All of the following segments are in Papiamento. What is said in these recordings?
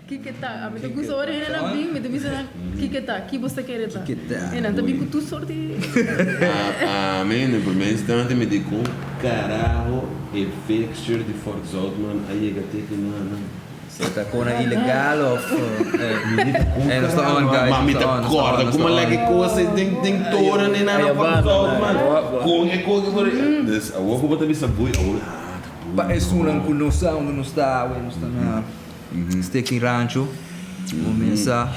Kiko ta? Ami ta gusta ora hende nan bin, mi ta bisa nan, Kiko ta? Ki bo sta kere ta? Kiko ta? E nan ta bin ku tur sort di. Ami, na promé instante mi di kon karaho e fixture di Fort Zoutman a yega te ki nan. Se ta kona ilegal of Mi di kon Eh, nos ta on guys, Ma mi nos ta ta on, nos ta kòrda on, nos ta kuma on. lèk e kos ei den den toren ei nan na Fort Zoutman. Kon e kos por. Dus awor ku bo ta bisa bui, awor ah ta bui. Pa esunnan ku no sa unda nos ta awe, nos ta na Stichting Rancho. Bo mesa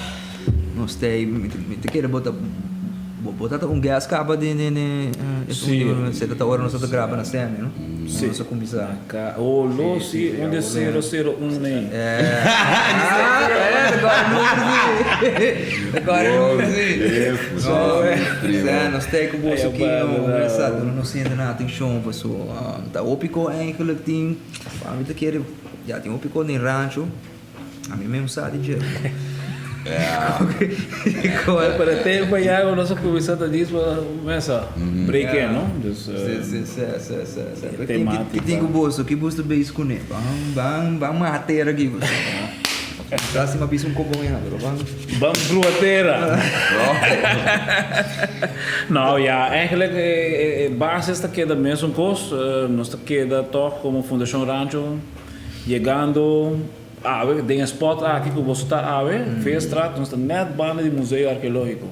nos ta ei, mi ta kere bo ta bo ta ta un guest kaba den den den Sí. Se ta ta ora nos ta ta graba na Stanley, no? Sí. Nos a kuminsá. Ka oh lo si un de 001 ei. Ah, ta kòrda number si. Ta kòrda number si. No, sa nos ta ei ku boso aki no mesa duna nos hende nan atenshon paso ta hopi ko eigenlijk tin mi ta kere ya tin hopi ko den rancho. Ami mesmo sa di dje. Pero e tempo ya cu nos a cuminsa ta dis pa mesa break in, no? Dus Si, si, si, si, si, si. E tematica. Ki tin cu boso? Ki boso ta bezig cune? Ban, ban, ban maha tera aki boso. Sa si mi a bisa un cobon ya, pero ban. Ban brua tera. No, ya, eigenlijk e basis ta keda mesun cos. Nos ta keda toch como Fundacion Rancho. Yegando awe den e spot aki ku boso ta awe, Veerstraat, nos ta nèt banda di Museo Arkeológiko.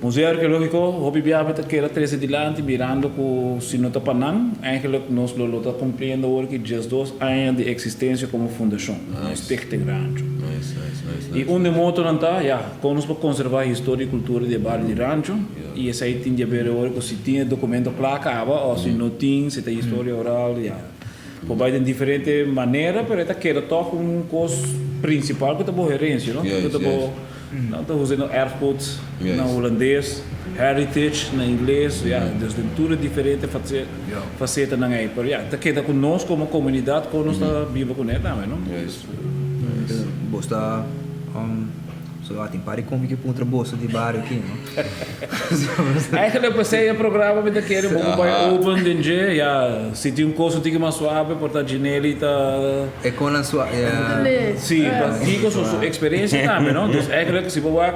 Museo Arkeológiko hopi biaha ta keda trese dilanti mirando ku si no ta pa nan, eigenlijk nos lo lo ta kumpliendo awor ki 12 aña di eksistensia komo fundashon, Stichting Rancho. I un di e motonan ta, ya, kon nos por konservá historia i kultura di e bario di Rancho, i esei tin di haber awor ku si tin e dokumento kla kaba òf si no tin, si ta historia oral, ya. Por bai den diferente manera, pero e ta keda tòg un kos prinsipal ku ta bo herensia, no? Ku ta bo, nan ta usa no erfgoed na hulandes, heritage na ingles, ya, dus den tur e diferente fasetanan ei. Pero ya, ta keda ku nos komo komunidat kon nos ta biba kuné tambe, no? Bo sta. So a tin par di kombi ki puntra boso di bario aki, no? Eigenlijk p'esei e programa mi ta kere bo por bai open den dje, ya, si tin un kos un tiki mas suave por ta Ginelli ta. E konan suave, ya. Si, pa kiko su su eksperensia tambe, no? Dus eigenlijk si bo wak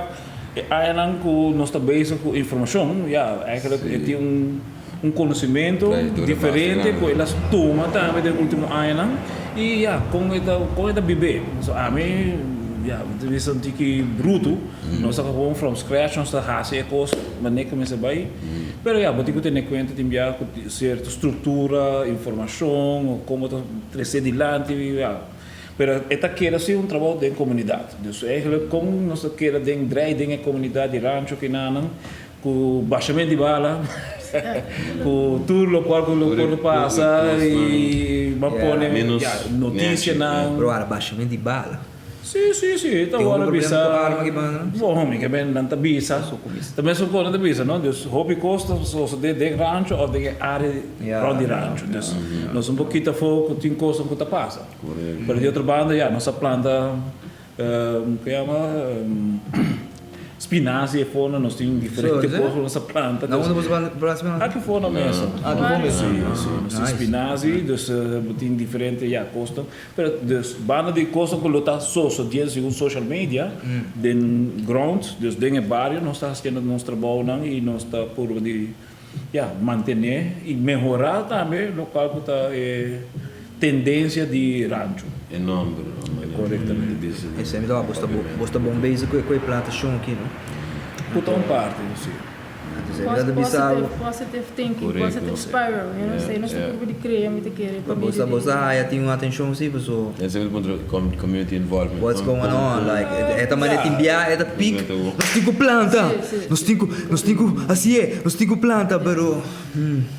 e añanan ku nos ta bezig ku informashon, ya, eigenlijk e tin un un konosementu diferente ku el a tuma tambe den ultimo añanan i ya kon e ta kon e ta bib'é. So ami ya mi ta bisa un tiki brutu, nos ta gewoon from scratch nos ta hasi e kos manera ku mester bai, pero ya bo tin ku tene kuenta tin bia ku sierto struktura, informashon o komo ta trese dilanti ya. Pero e ta keda si un trabou den komunidat. Dus eigenlijk kon nos ta keda den drei den e komunidat di Rancho Kinanan Ku bashament di bala, ku tur lokual ku lo por pasa i bo a pone notisianan. Pero wara bashament di bala. Si, si, si, ta wòrdu bisa. Bon, mi ke men nan ta bisa. Ta mesun kos nan ta bisa, no? Dus hopi kos ta sosodé den rancho òf den e área rònt di rancho. Dus nos un por kita afó ku tin kosnan ku ta pasa. Pero di otro banda, ya, nos a planta. Ku yama spinazi e forno nos tin diferente kos ku nos a planta. Na unda boso planta spinazi? Aki forno mes. Aki forno mes. Si, si. Nos tin spinazi, dus bo tin diferente ya kosnan. Pero dus banda di kosnan ku lo ta sosodiendo segun social media den ground, dus den e bario nos ta hasiendo nos trabounan i nos ta purba di ya mantene i mehora tambe lokual ku ta e tendensia di rancho. E nomber o manera Korektamente. di bisa. Esei mi ta wak, bo sta bon bezig ku e plantashon aki, no? Ku ta un parti, si. Anto mi ta bisa bo. Positive thinking, positive spiral, you know, esei nos ta purba di krea, mi ta kere pa Bo medio di. sa haya tin un atenshon si, paso. Esei mi ta puntra community involvement. What's going on, like, e ta manera tin bia, e ta piek, nos tin ku planta, nos tin ku, nos tin ku hasié, nos tin ku planta, pero.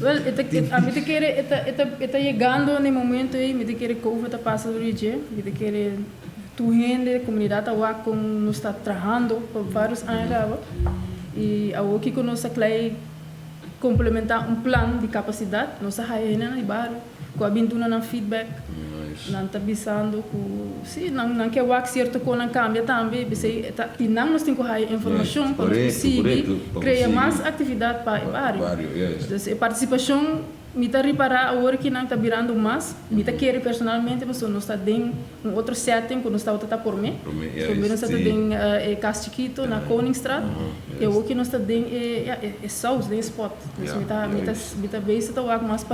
Wel, e ta, ami ta kere e ta, e ta, e ta yegando na e momento ei, mi ta kere covid a pasa dor di dje, mi ta kere tur hende, komunidat a wak kon nos ta trahando pa varios aña kaba, i awor kiko nos a klei komplementá un plan di kapasidat, nos a haya hendenan di bario ku a bin duna nan feedback, nan ta bisando ku si, nan nan ke wak sierto konan kambia tambe, p'esei e ta di nan nos tin ku haya informashon pa nos por sigui krea mas aktividat pa e bario. Entonces e partisipashon. Mi ta ripará awor ki nan ta birando mas. Mi ta kere personalmente pasobra nos ta den un otro setting ku nos tabata ta promé. Promé nos tabata den e kas chikito na Koningstraat i awor ki nos ta den e, ya, e saus, den e spot. Dus mi ta, mi ta, mi ta bezig ta wak mas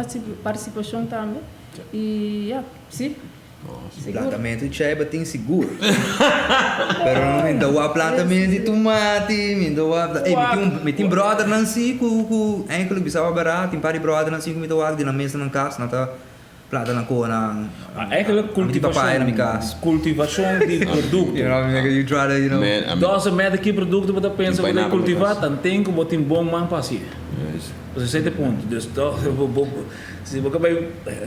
partisipashon tambe i ya, si. Sigur. Plantamentu di chaiba tin sigur. Pero mi ta wak plantamentu di tumati, mi ta wak, ey mi tin un, mi tin brothernan si ku ku eigenlijk bisa wak barato, tin par di brothernan si ku mi ta wak di nan mes na nan kas, nan ta planta nan konan, Ma eigenlijk mi tin papaya na mi kas. Kultivashon di produkto. You know, you try to, you know. Doesn't matter ki produkto bo ta pensa bo ta kultivá, tanten ku bo tin bon man pa hasié. Esei ta e punto. Dus toch bo. Si bo ke bai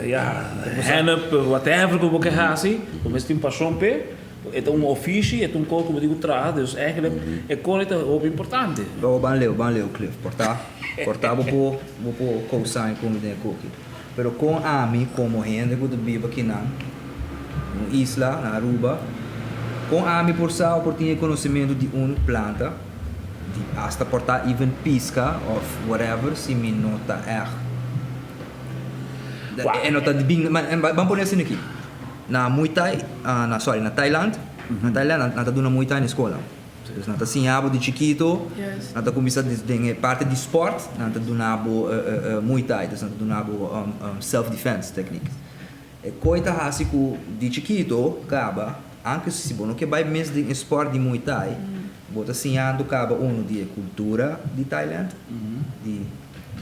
ya hennep whatever ku bo ke hasi, bo mester tin pashon p'e, e ta un ofishi, e ta un kos ku bo tin ku traha, dus eigenlijk e kos ei ta hopi importante. Bo ban leu, ban leu Cliff, por ta, por ta bo por, bo por kousa e komi den e koki. Pero kon ami komo hende ku ta biba kinan, un isla na Aruba, kon ami por sa o por tin e konosementu di un planta, di hasta por ta even pisca of whatever si mi no ta echt e no ta bin ban pone asina aki na muay thai na sorry na Thailand na Thailand nan ta duna muay thai na escola dus nan ta siña bo di chikito nan ta cuminsa den e parti di sport nan ta duna bo muay thai dus nan ta duna bo self defense technique e coy ta haci cu di chikito caba anke si bo no ke bay mes den e sport di muay thai Bo ta siñando kaba unu di e kultura di Thailand, di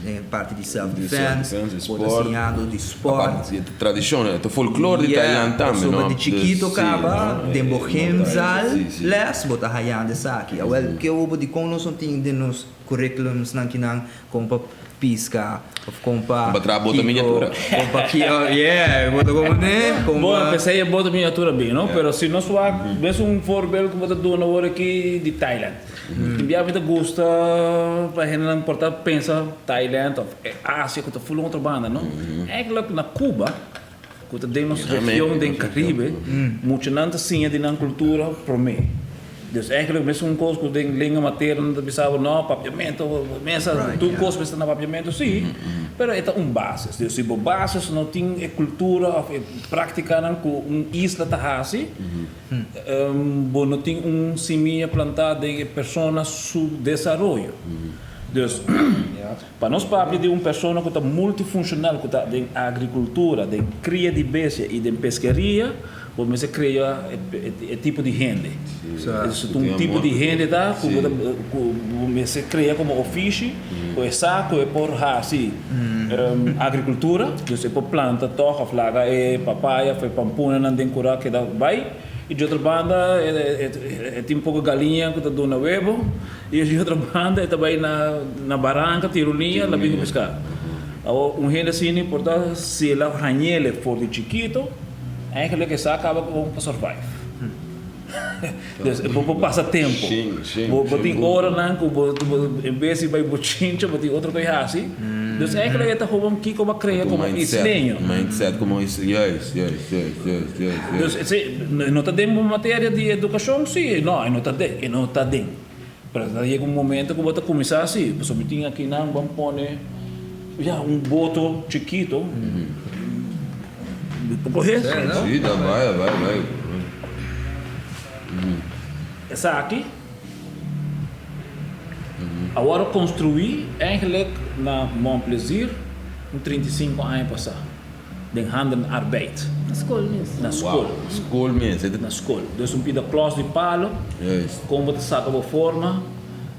den parti di self defense, bo ta siñando di sport. Di tradishon, e ta folklor di Thailand tambe, no? Pasobra di chikito kaba den bo gymzaal les bo ta hayando esaki. Awel, ke obo dikon nos no tin den nos curriculums nan kinan Kon pa piska of kon pa Kon pa traha bota miniatura. Kon pa kiko, yeah, bo ta komprende? Kon Bon, pa. p'esei e bota miniatura bin, no? Pero si nos wak mes un voorbeeld ku bo ta duna awor aki di Thailand. Tin bia mi ta gusta pa hendenan por ta pensa Thailand of Asia ku ta ful un otro banda, no? Eigenlijk na Cuba, ku ta den nos region den Caribe, muchanan ta siña di nan kultura promé. Dus eigenlijk mesun kos ku den lenga materno nan ta bisa bo, no, papiamentu, mesa, tur kos mester na papiamentu, sí, pero e ta un basis. Dus si bo basis no tin e kultura òf e práktikanan ku un isla ta hasi, bo no tin un simia plantá den e persona su desaroyo. Dus. Pa nos papia di un persona ku ta multifunshonal, ku ta den agrikultura, den kria di bestia i den peskeria, bo mester krea e tipo di hende. Esei ta un tipo di hende ta ku bo ta ku bo mester krea komo ofishi, ku e sa ku e por hasi agrikultura, dus e por planta tòg òf laga e papaya òf e pampunanan den kura keda bai. I di otro banda e tin poko galiña ku ta duna webo. I di otro banda e ta bai na baranka tira un liña la bin ku piská. Awor un hende asina por ta sela hañele for di chikito, eigenlijk e sa kaba ku pa survive. Dus bo por pasa tempo. Bo tin oranan ku bo en bes di bai bochincha bo tin otro ku hasi. Dus eigenlijk e ta gewoon kiko bo a krea komo isleño. Mindset komo isleño, juist, juist, juist, juist, juist. Dus no ta den bo materia di edukashon? Si, no, e no ta den, e no ta den. Pero ta yega un momento ku bo ta kuminsá hasi, pasobra mi tin akinan bo a pone ya un boto chikito, mi por kohe. Sí, ta bai, a bai, bai. Esaki a wòrdu konstruí eigenlijk na Mont Plaisir un 35 aña pasá. Den handenarbeid. Na skol mes. Na skol. Wow, skol mes. Na skol. Dus un pida klos di palo. Juist. Kon bo ta saka bo forma,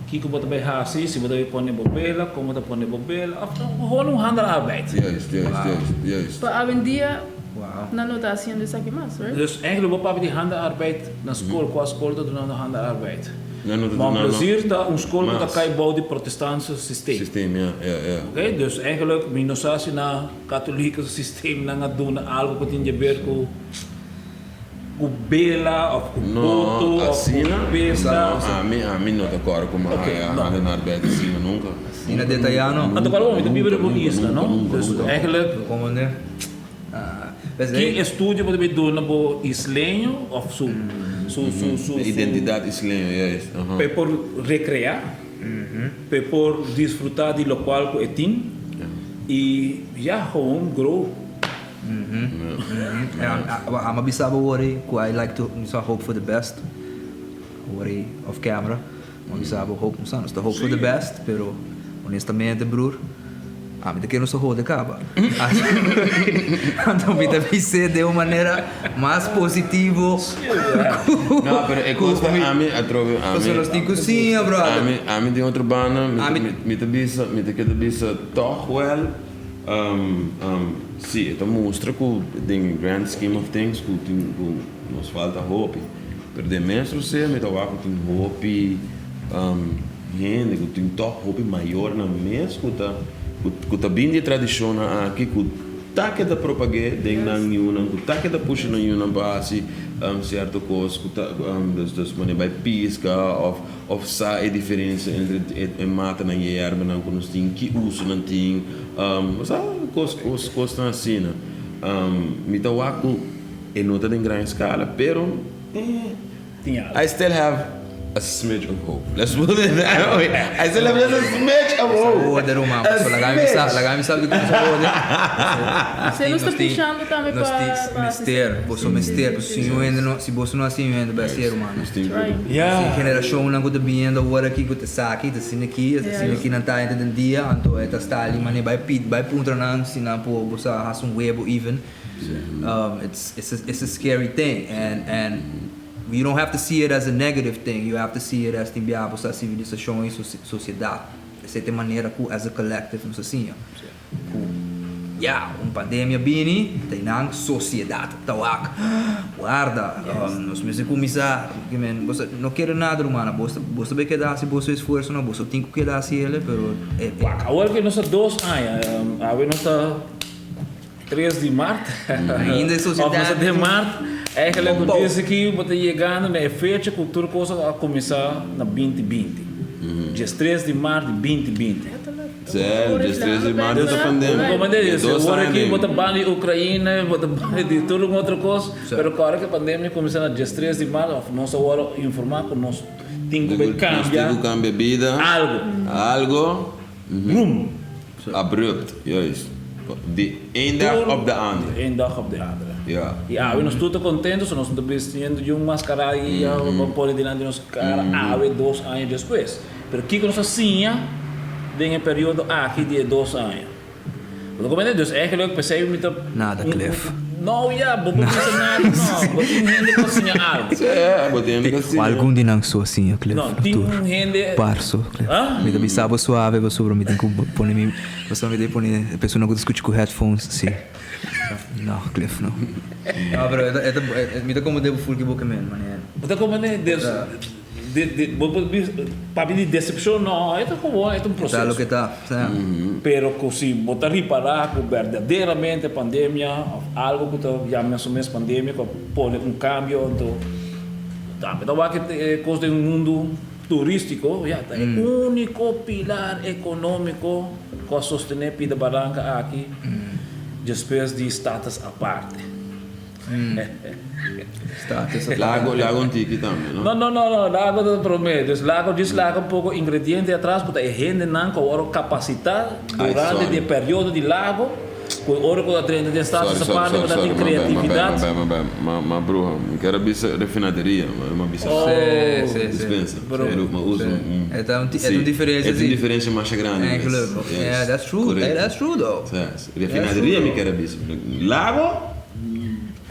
kiko bo ta bai hasi, si bo ta bai pone bo bela, kon bo ta pone bo bela, of gewoon un handenarbeid. Juist, juist, juist, juist. Pa awendia nan no ta hasiendo esaki mas, right? Dus eigenlijk bo papia di handenarbeid na skol, kua skol ta dunando handenarbeid? Nan no ta dunando. Mont Plaisir ta un skol ku ta kai bou di protestantse systeem. Systeem, ja, ja, ja. Oké, dus eigenlijk mi no sa si na. Katoliko sistemnan a duna algo ku tin djaber ku ku bela of ku boto of ku pesca. No, ami ami no ta kòrda ku mi a haya handa na arbeid asina nunka. Asina detayá no. Anto kòrda bo mi ta biba riba un isla no, dus eigenlijk ki estudio bo ta bay duna bo isleño of su su su su Identidat isleño, juist. Pa e por rekreá, pa e por disfrutá di lokual ku e tin. Y ya, gewoon grow. Ami a bisa bo worry ku I like to sa hope for the best. Worry off camera. Mi a bisa bo hope, sa, nos ta hope for the best, pero honestamente, broer, ami ta kere nos ta hode kaba. Anto mi ta bis'é den un manera mas positivo. No, pero e kos ta ami atrobe ami. Pasobra nos tin ku siña, brother. Ami, ami den otro banda, mi, mi ta bisa, mi ta keda bisa tòg wèl, si, e ta mustra ku den e grand scheme of things ku tin ku nos falta hopi. Pero den mes rosé mi ta wak ku tin hopi hende ku tin tòg hopi mayornan mes ku ta ku ta bin di e tradishonnan aki ku ta keda propag'é den nan yunan, ku ta keda pusha nan yunan pa hasi sierto kos ku ta dus dus manera bai piska òf òf sa e diferensia entre e matanan i e yerbanan ku nos tin, ki uso nan tin, sa kos kos kosnan asina. Mi ta wak ku. E no ta den gran escala, pero eh, I still have a smidge of hope. Let's put it that way. I still have just a smidge of hope. Hoor ruman, A so laga mi sa, smidge. laga mi sa di ku hoor. Você não está puxando também Nos tin pa mester, boso mester, pasobra si un hende no, si boso no hasi un hende bai hasi ruman. Nos tin Trying. Si Ya. generashonnan ku ta biniendo awor aki ku ta saki, ta asina aki, ta asina aki nan ta henter den dia, anto e ta sta ali manera bai pidi, bai puntra nan si nan por bo sa hasi un webo even. It's it's a it's a scary thing and and you don't have to see it as a negative thing, you have to see it as tin bia bo sa sivilisashon i sosiedat. Esei ta e manera ku as a collective nos a siña ku ya un pandemia bini ta einan sosiedat ta wak warda nos mester kuminsá bo sa no kere nada rumannan bo bo ta bay keda hasi boso esfuersonan boso tin ku keda hasi ele pero e Wak awor ke nos ta dos aña awe nos ta. 3 di mart. Ainda e sociedad. Of nos ta den mart. Eigenlijk cu desde ki bo ta yegando na e fecha cu tur cos a cuminsa na 2020. Dies 3 di mart di 2020. Sel, dies 3 di mart ta pandemia. Como de dies, ora ki bo ta banda di Ucraina, bo ta banda di tur un otro cos, pero ora cu e pandemia cuminsa na dies 3 di mart, of nos a worde informa cu nos tin cu bay cambia. Nos tin cu cambia bida. Algo. Algo. Boom! Abrupt, juist. Di een dag op de andere. Di een dag op de andere. Ja. I awe nos tur ta contento, so nos no ta bistiendo di un mascara i a pone dilanti di nos cara awe dos aña despues. Pero kico nos a siña den e periodo aki di e dos aña? Bo ta comprende? Dus eigenlijk p'esei mi ta. Nada, Cliff. No, ya, bo por bisa nada, no. Bo tin hende ku a siña algu. Sí, bo tin hende ku a siña. Algun di nan so a siña, Cliff. No, tin un hende. Parso, Cliff. Mi ta bisa bo suave pasobra mi tin ku pone mi, pasobra mi ta pone e persona ku ta skucha ku headphones, sí. No, Cliff, no. No, pero e ta, mi ta komprende bo ful ki bo ke men, manera. Bo ta komprende? Dus. Bo por bisa papia di decepcion no, e ta gewoon, e ta un proceso. Ta loke ta, sa. Pero cu si bo ta ripara cu berdaderamente pandemia of algo cu ta yama su mes pandemia cu a pone un cambio anto tambe ta wak e cos den mundo turistico ya ta e unico pilar economico cu a sostene pida baranca aki despues di status aparte. Lago, lago un tiki tambe, no? No, no, no, no, lago ta prome. Dus lago djis laga un poko ingrediente atras ku ta e hendenan ku a wòrdu kapasitá durante di e periodo di lago, ku ora ku a drenta den Status Aparte ku ta tin kreatividat. Sorry, sorry, sorry, ma ma bruha, mi ker a bisa refinaderia, ma mi a bisa dispensa. Pero mi a usa un. E ta un diferensia, E ta un diferensia masha grandi mes. Yeah, that's true, that's true though. Refinaderia mi ker a bisa. Lago?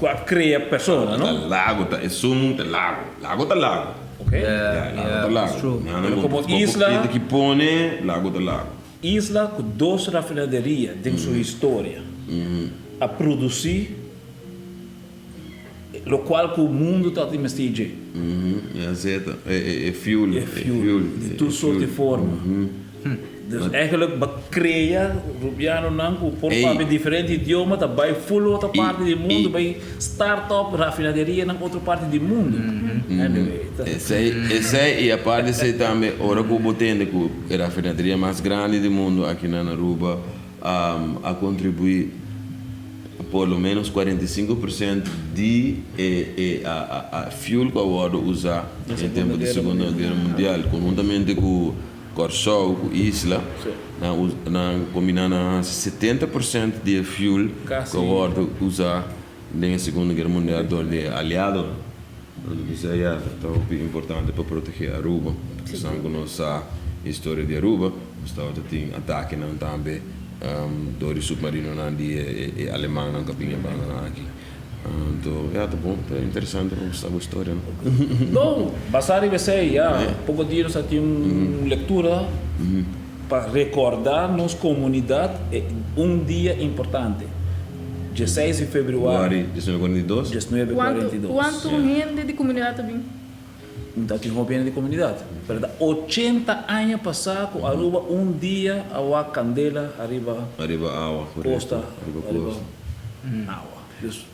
Cu a crea persona, no? Ta lago, ta esun, ta lago. Lago ta lago. Ok. Yeah, lago ta lago. That's true. Pero como isla. Bo ki pone, lago ta lago. Isla cu dos rafinaderia den su historia a produci locual cu mundo ta tin mester dje. E azeta, e fuel. E fuel, di tur soort di forma. Dus eigenlijk bo crea Rubianonan cu por papia diferente idioma ta bay full otro parti di mundo, bay start up rafinaderianan otro parti di mundo. Anyway. Esey, esey y aparte esey tambe ora cu bo tende cu e rafinaderia mas grandi di mundo aki na Aruba a contribui por lo menos 45% di e e a fuel cu a wordo usa den tempo di Segunda Guera Mundial conhuntamente cu. Kòrsou ku Isla, nan nan kombiná nan hasi 70% di e fuel ku a wòrdu usá den e Segundo Guera Mundial dor di e aliadonan. Nan ta bisa ya, ta hopi importante pa protegé Aruba. Esnan ku no sa historia di Aruba, nos tabata tin atakenan tambe dor di supmarinonan di e alemannan ku a bini e bandanan aki. Anto ya ta bon, ta interesante pa sa bo historia no. Bon, basá riba esei ya poko dia nos a tin un lektura pa rekordá nos komunidat e un dia importante, dieseis di februari 1942. 1942. Kuantu hende di komunidat ta bin? No ta tin hopi hende di komunidat, pero ta 80 aña pasá ku Aruba un dia a wak kandela ariba Ariba awa, kosta, Ariba ariba kosta. awa. Dus.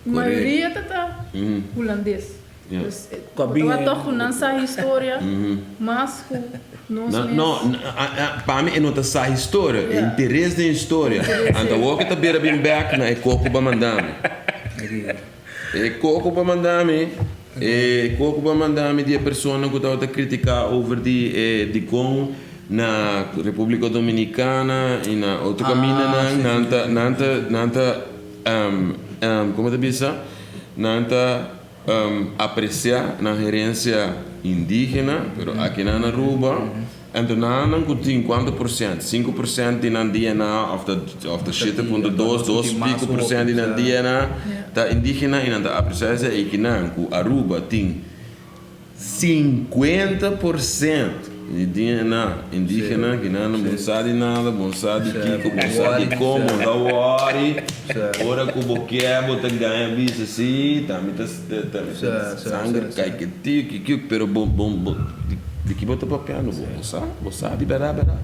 Mayoria ta ta hulandes. Dus bo ta wak tòg ku nan sa historia mas ku nos mes. No, pa mi e no ta sa historia, e interes den historia. Anto awor ke ta bira bin bèk na e koko pa manda mi. E koko pa manda mi, e koko pa manda mi di e persona ku tabata kritiká over di e dikon na Repúblika Dominikana i na otro kamindanan nan ta nan ta nan ta komo ta bisa nan ta apresiá nan herensia indígena pero akinan na Aruba Anto nan ku tin kuantu por sènt? 5% di nan DNA òf ta òf ta 7.2, dos piku por sènt di nan DNA ta indígena i nan ta apresiá esei i kinan ku Aruba tin 50% di DNA indígena kinan no bon sa di nada, bon sa di kiko, bon sa di kon, bon ta wòri ora ku bo kier bo ta gaña bisa si tambe ta sanger kaiketio kikio pero bo bo bo. Di ki bo ta papiando? Bo sa? Bo sa di berdad berdad?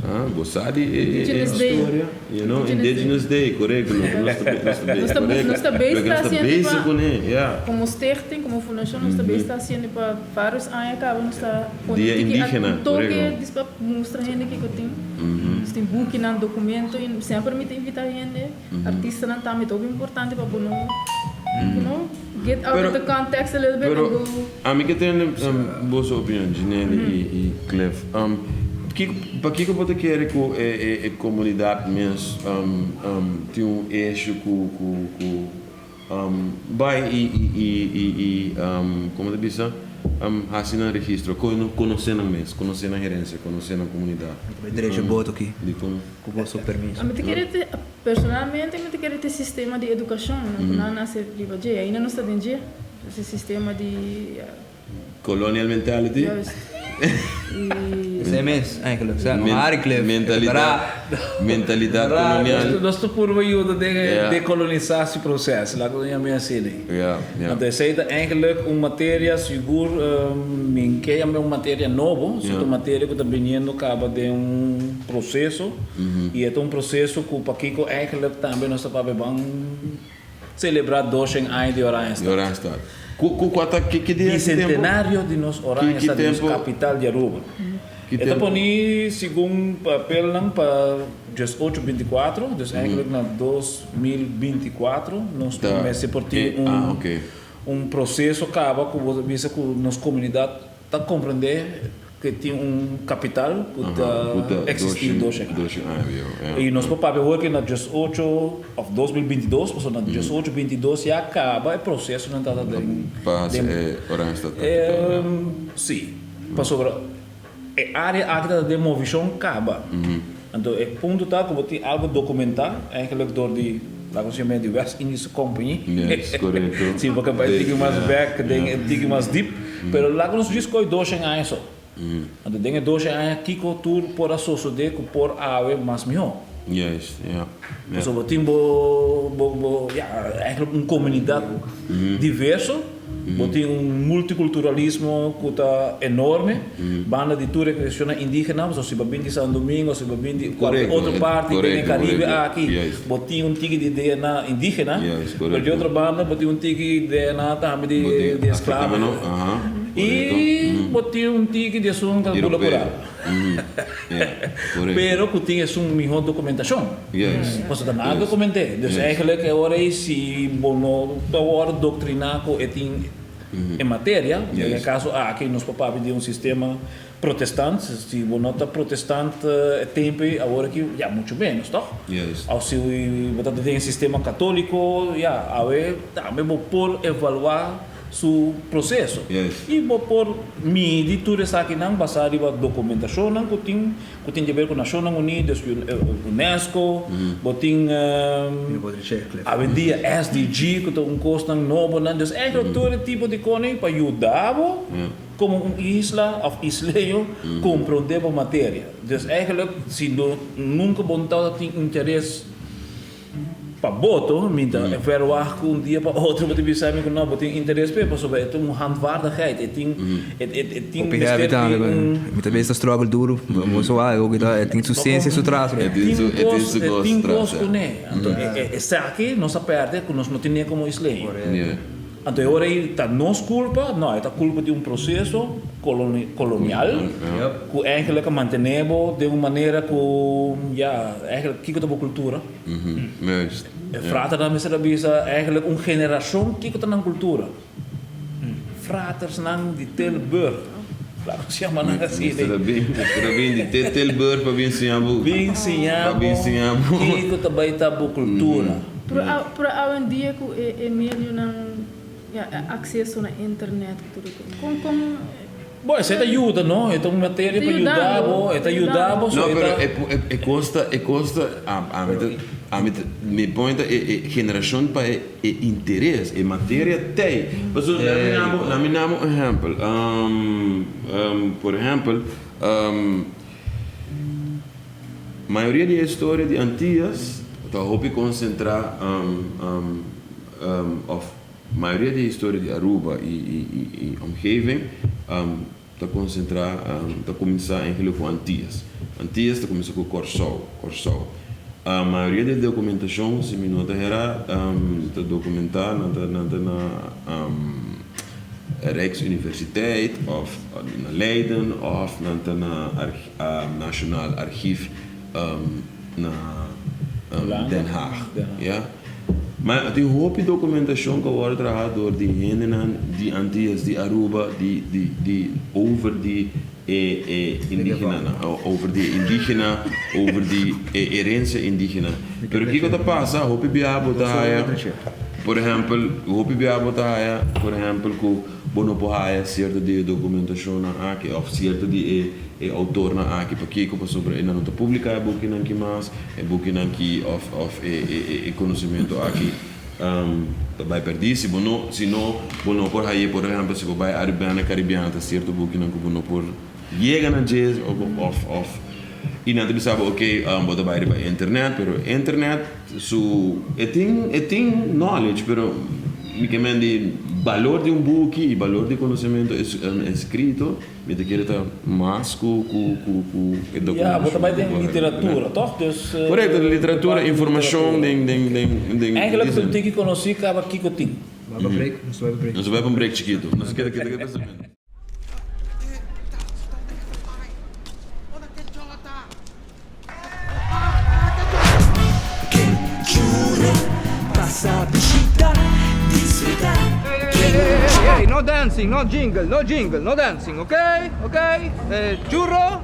Ah, bo sa di e historia? You know, Indigenous Day, korekto. Nos ta nos ta Nos ta korekto. nos ta bezig Loke ta nos ta hasiendo bezig pa kuné, ya. komo stichting, komo fundashon nos ta bezig ta hasiendo pa varios aña kaba nos ta pone Dia tiki Indígena, un toke korekto. dis pa mustra hende kiko tin. Nos tin bukinan, dokumento i semper mi ta invita hende, artistanan tambe ta hopi importante pa bo no you know, get out of the context a little bit and Pero go. ami ke tende boso opinion, Ginelli i Cliff. Kiko, pakiko bo ta kere ku e komunidat mes tin un issue ku ku ku bai i i i i komo ta bisa hasi nan registro, konosé nan mes, konosé nan herensia, konosé nan komunidat? Mi ta bai drecha boto aki Dikon? ku boso permiso. Ami ta kere te, personalmente mi ta kere te sistema di edukashon ku nan a nase riba dje, ainda nos ta den dje. Ese sistema di. Colonial mentality. Juist. I. Esei mes, eigenlijk. Sa, no hari Cliff. Mentalidad, mentalidad colonial. Nos ta purba yuda den e dekolonisatie-proces, laat nos yama asina. Ja, ja. Anto esei ta eigenlijk un materia sigur, mi ke yama un materia nobo, si ta un materia ku ta biniendo kaba den un proseso, i e ta un proseso ku pakiko eigenlijk tambe nos ta papia ban. Celebra 200 aña di Oranjestad. Di Oranjestad. Cu cu cua ta ki ki dia ki tempo? Bicentenario di nos Oranjestad, di nos capital di Aruba. Ki E ta tempo? poni segun papelnan pa 18 24, dus eigenlijk na 2024 nos Ta mester por tin e un ah ok. un proceso caba cu bo ta bisa cu nos comunidad ta comprende Ke tin un kapital ku ta eksistí 200 aña. I nos por papia awor ke na 18 òf 2022, pasobra na 18 22 ya kaba e prosesonan ta den. Pa hasi e Oranjestad kapital. Sí, pasobra e área aki ta den movishon kaba. Anto e punto ta ku bo tin algu dokumentá, eigenlijk dor di, laga nos yam'é, di West Indische Compagnie. Yes, korekto. Sí, bo ke bai tiki mas bèk, den tiki mas dip. Pero laga nos djis koe 200 aña so. Anto den e 200 aña kiko tur por a sosodé ku por awe mas mihó? Juist, ja. Pasobra bo tin bo, bo, bo, ja, eigenlijk un komunidat diverso. Bo tin un multikulturalismo ku ta enorme. Banda di tur e kuestionnan indígena, pasobra si bo bin di San Domingo, si bo bin di kualke otro parti den e Karibe aki, bo tin un tiki di DNA indígena. Pero di otro banda bo tin un tiki DNA tambe di esklavo. I bo tin un tiki di esun ku ta bula kura. Pero ku tin esun mihó dokumentashon. Pasobra ta nan a dokument'é. Dus eigenlijk e ora ei si bo no ta wòrdu doktriná ku e tin. e materia, den e kaso aki nos por papia di un sistema protestant, si bo no ta protestant e tempu ei, awor aki ya muchu ménos, tòg? Òf si bo ta den e sistema katóliko, ya, awe tambe bo por evaluá su proseso. I bo por midi tur esakinan basá riba dokumentashonnan ku tin, ku tin di ber ku Nashonnan Uní, dus UNESCO, bo tin awendia SDG ku ta un kosnan nobonan. Dus eigenlijk tur e tipo di kos ei pa yuda bo komo un isla òf isleño komprondé bo materia. Dus eigenlijk si no nunka bo no tabata tin interes Pa boto, mi ta verwacht ku un dia pa otro bo ta bisa mi ku no, bo tin interes p'e pasobra e ta un handvaardigheid, e tin e tin Hopi heavy mester di tambe, un. Mi ta bes ta struggle duru, bo so wak ku ta e tin su sensia su tras. E tin su e tin su E kos tin tras, kos ja. kuné. Anto esaki nos a pèrdè ku nos no tine komo isleño. Anto e ora ei ta nos kulpa? No, e ta kulpa di un proseso kolonial ku eigenlijk a mantené bo den un manera ku, ya, eigenlijk kiko ta bo kultura? E fraternan mester a bisa eigenlijk un generashon kiko ta nan kultura. Fratersnan di Tilburg, klaro ku se yama nan asina. Mester a bin, mester a bin di te Tilburg pa bin siña bo. Bin siña bo kiko ta bai ta bo kultura. Pero awendia ku e medionan, ya, e akseso na internet ku tur e kos, kon kon. Bo, esei ta yuda, no? E ta un materia pa yuda bo, e ta yuda bo, so No, e pero ta. e kos ta, e kos ta, ami ta, ami ta, mi point ta e e generashon pa e e interes, e materia t'ei. Pasobra laat mi na bo, laat mi na bo un ehèmpel. Por ehèmpel, Mayoria di e historia di Antillas ta hopi konsentrá òf mayoria di e historia di Aruba i omgeving ta konsentrá, ta kuminsá eigenlijk ku Antillas. Antillas ta kuminsá ku Kòrsou, Kòrsou. Mayoria di e dokumentashon, si mi no ta herá, ta dokumentá nan ta nan ta na. Rijksuniversiteit of na Leiden of nan ta na Nationaal Archief na Den Haag. Ya. Ma tin hopi documentacion cu a wordo traha door di hendenan di Antillas, di Aruba, di di di over di e e indigenanan, over di e indigena, over di e herencia indigena. Pero kico ta pasa? Hopi biaha bo ta haya, por ehempel, hopi biaha bo ta haya, por ehempel, cu bo no por haya cierto di e documentacionnan aki of cierto di e e autornan aki. Pakico? Pasobra e nan no ta publica e bukinan ki mas, e bukinan ki of of e e e conocimento aki. Ta bai perdí si bo no si no bo no por haye por ehempel si bo bai Arubana Caribiana ta cierto bukinan cu bo no por yega na dje of of y nan ta bisa bo ok bo ta bai riba internet pero internet su e tin e tin knowledge pero mi ke men di balor di un buki y balor di conocemento escrito. Mi ta kere ta mas ku ku ku ku e Ya, bo ta dokumentashon bai ku den bo a literatura, tòg? Dus, Korekto, e literatura, parti di informashon literatura. den den den den Eigenlijk die ta zin. tiki konosí kaba kiko tin. Bai pa break, nos ta bai pa break. Nos ta bai pa un break chikitu. Nos keda keda keda pensamento. Hey, no dancing, no jingle, no jingle, no dancing, ok? Ok? Churro?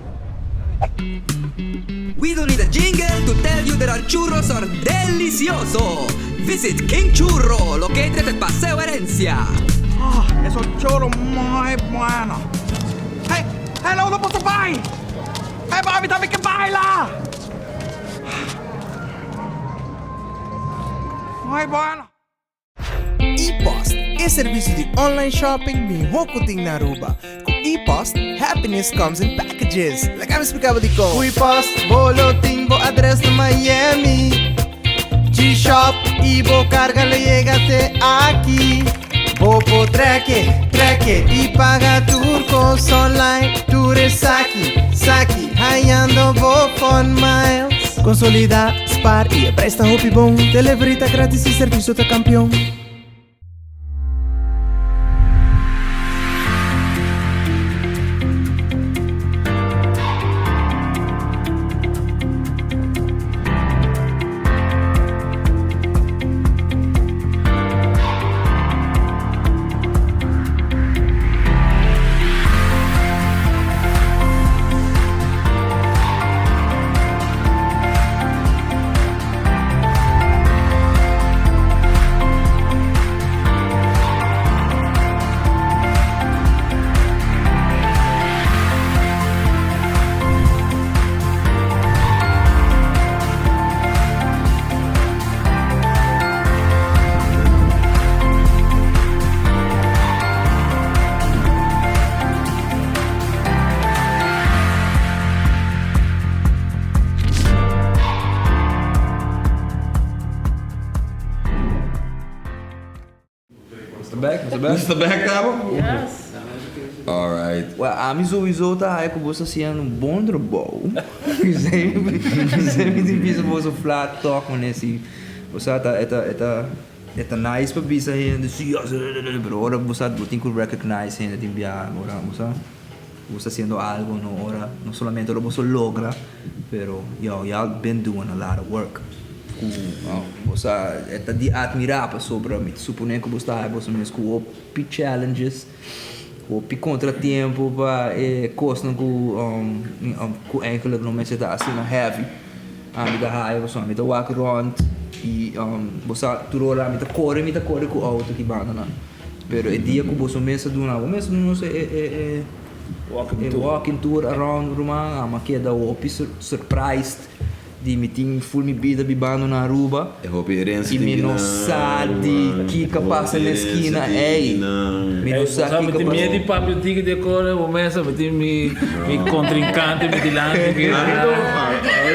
We don't need a jingle to tell you that our churros are delicioso. Visit King Churro, located at Paseo Herencia. Ah, esos churros muy bueno. Hey, hello, no puedo bai. Hey, mami, tambe ke baila. Muy bueno. E-Post, e servicio di online shopping miho cu tin na Aruba. Cu E-Post, happiness comes in packages. Laga mi splica bo dicon. Cu E-Post, bo lo tin bo adres na Miami. G-Shop y bo carga lo yega te aki. Bo por trek-e, trek-e y paga tur cos online. Tur esaki, saki, hayando bo fun miles. Consolida, spaar y e prijs ta hopi bon. Delivery ta gratis y servicio ta campeon. Ta bek, ta bek. Nos ta bek caba? Yes. Alright. Well, ami sowieso ta haya cu bo ta haciendo un bon trabou. Esey mi tin bisa boso flat talk manera si. Bo sa ta e ta e ta e ta nice pa bisa hende si pero ora bo sa bo tin cu recognize hende tin biaha ora bo sa bo ta haciendo algo no ora no solamente ora boso logra pero yo y'all been doing a lot of work cu bo sa e ta di admira pasobra mi ta supone cu bo sta haya boso mes cu hopi challenges hopi contratiempo pa e cosnan cu cu eigenlijk no mester ta asina heavy. Ami ta haya pasobra mi ta wak rond y bo sa tur ora mi ta core mi ta core cu auto ki banda nan pero e dia cu boso mes a duna bo mes a duna nos e e e walking tour around ruman ami a keda hopi surprised di mi tin ful mi bida bibando na Aruba E hopi herencia y tin mi ki no na sa di kiko a pasa na e skina ey mi no sa Bo kiko tin a miedu pasa. di papia tiki di kore bo mesa bo tin mi mi kontrinkante mi dilanti ki Ami no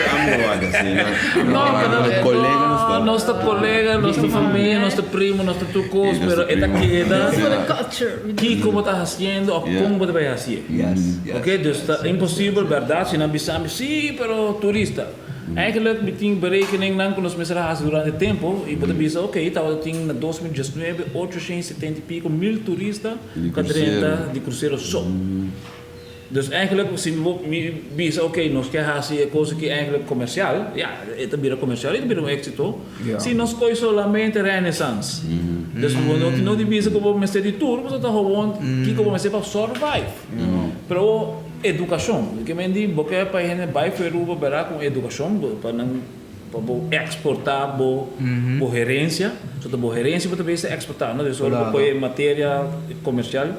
ami no wak asina No pero Kolega nos ta. nos ta kolega nos ta famia nos ta primo nos ta tur kos Nos ta pero e ta primo. keda For the culture. kiko bo ta hasiendo of kon bo ta bai hasié Yes yes. Ok dus ta imposibel bèrdat si nan bisa mi si pero turista. Eigenlijk mi tin berekeningnan ku nos mester a hasi durante tempu i bo ta bisa ok tabata tin na 2019 870 i piko mil turista ku a drenta di krusero so. Dus eigenlijk si bo mi bisa ok nos ke hasi e kos aki eigenlijk komersial ya e ta bira komersial i ta bira un éksito si nos koe solamente Renaissance. Dus bo no tin no di bisa ku bo mester di tur pasobra ta howon kiko bo mester pa survive. Pero Edukashon, ke men di bo ke pa e hende bai for Aruba bera ku un edukashon pa nan pa bo eksportá bo bo herensia, so ta bo herensia bo ta bisa eksportá no, dus ora bo kohe materia komersial,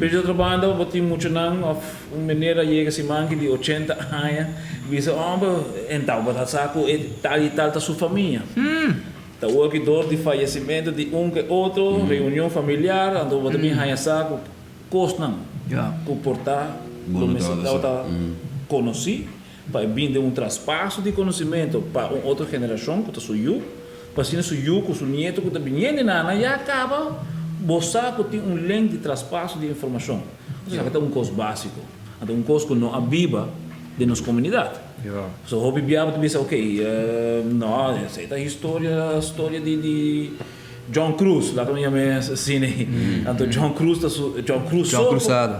pero di otro banda bo tin muchanan òf un meneer a yega siman aki di ochenta aña bisa òmber entao bo ta sa ku e tal i tal ta su famia, ta wor ki dor di fayesimentu di un ku e otro, reunion familiar, anto bo ta bin haña sa ku. Kosnan ku por ta lo mester tabata konosí pa e bin den un traspaso di konosementu pa un otro generashon ku ta su yu, pa asina su yu ku su nieto ku ta biniendo na nan ya kaba bo sa ku tin un link di traspaso di informashon. Esaki ta un kos básiko, anto un kos ku no a biba den nos komunidat. So hopi bia bo ta bisa okey no esei ta historia storia di. John Cruz, laga mi yam'é asina. Anto John Cruz ta su, John Cruz John so Cruzado.